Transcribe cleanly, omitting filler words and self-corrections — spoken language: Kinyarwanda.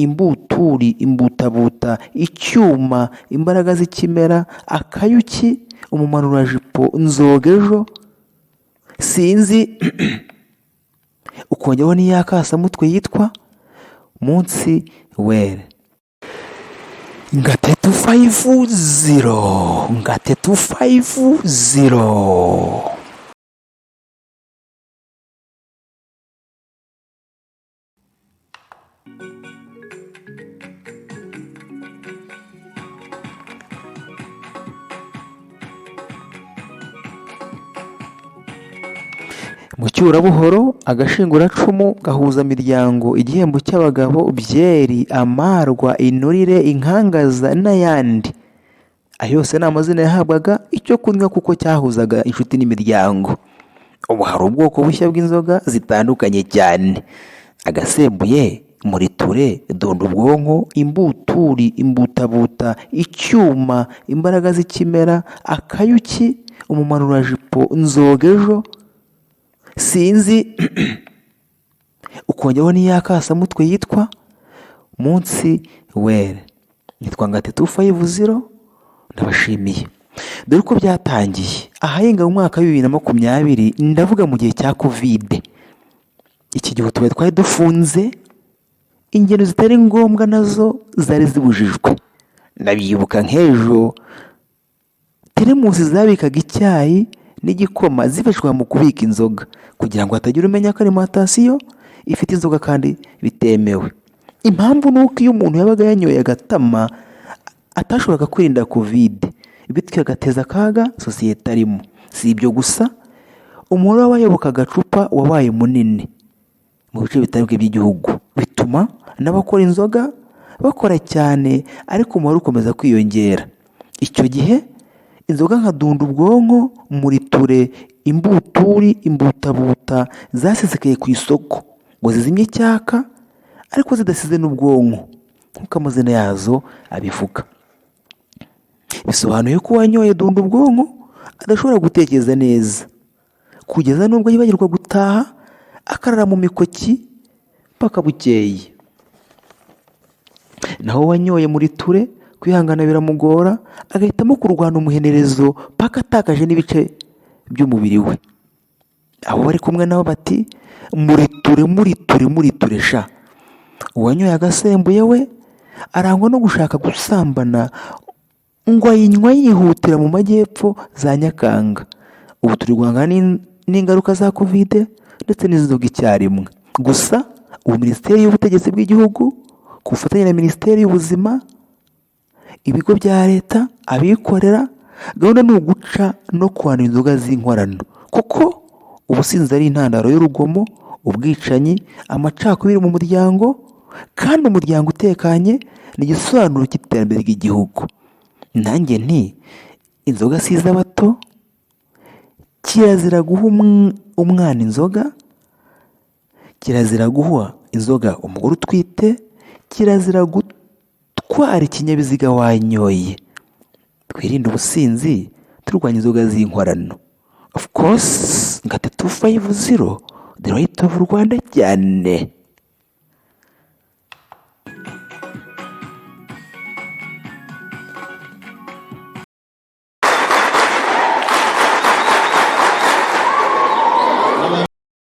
Imbuturi, imbutabuta, icyuma, imbaraga z'ikimera, akayuki, umumanurajipo, nzogejo, sinzi, ukongeraho n'iyakasamutwe yitwa munsi were. Ngate 250, ngate 250. Mu cyurabuhoro, agashinguracumu, gahuzamiryango, igihembo cy'abagabo, byeri, amarwa, inturire, inkangaza n'ayandi. Ayo yose ni amazina yahabwaga icyo kunywa kuko cyahuzaga inshuti n'imiryango. Ubu hari ubwoko bushya bw'inzoga zitandukanye cyane. Agasembuye, muriture, donda ubwonko, imbuturi, imbutabuta, icyuma, imbaraga z'ikimera, akayuki, umumanurajipo, nzogejo, sinzi, ukongeraho n'iyakasamutwe yitwa munsi were. Nitwa Ngate 250, ndabashimiye. Dore uko byatangiye. Aharenga mu mwaka wa 2020, ndavuga mu gihe cya Covid. Iki gihe utubari twari dufunze, ingendo zitari ngombwa nazo zari zibujijwe. Ndabyibuka nk'ejo, teremusi zabikaga icyayi n'igikoma zifashishwa mu kubika inzoga kugira ngo hatagira umenya ko alimantasiyo ifite inzoga kandi bitemewe. Impamvu ni uko iyo umuntu yabaga yanyoye agatama atashoboraga kwirinda Covid, bityo agateza akaga sosiyete arimo. Si ibyo gusa, umubare w'abayoboka agacupa wabaye munini mu bice bitandukanye by'igihugu, bituma n'abakora inzoga bakora cyane ariko umubare ukomeza kwiyongera. Icyo gihe inzoga nka dunda ubwonko, muriture, imbuturi, imbutabuta zasesekaye ku isoko ngo zizimye icyaka ariko zidasize n'ubwonko nk'uko amazina yazo abivuga. Bisobanuye ko uwanyoye dunda ubwonko adashobora gutekereza neza, kugeza n'ubwo yibagirwa gutaha akarara mu mikoki mpaka bukeye. Naho uwanyoye muriture kwihangana biramugora, agahitamo kurwana umuhenerezo paka atakaje n'ibice by'umubiri we. Abo bari kumwe nabo bati muriture, muriture, muriture sha. Uwanyoye agasembuye we arangwa no gushaka gusambana, ngo ayinywa yihutira mu majyepfo za Nyakanga. Ubu turi guhangana n'ingaruka za Covid ndetse n'inzoga icyarimwe. Gusa ubu Minisiteri y'Ubutegetsi bw'Igihugu ku bufatanye na Minisiteri y'Ubuzima, ibigo bya leta, abikorera, gahunda ni uguca no kuhana inzoga z'inkorano, kuko ubusinzi ari intandaro y'urugomo, ubwicanyi, amacakubiri mu muryango, kandi umuryango utekanye ni igisobanuro cy'iterambere ry'igihugu. Nanjye nti inzoga si iz'abato, kirazira guha umwana inzoga, kirazira guha inzoga umugore utwite, kirazira gutwara ikinyabiziga wanyoye. Twirinde ubusinzi turwanya inzoga z'inkorano. Of course, Ngate 250, the right of Rwanda cyane.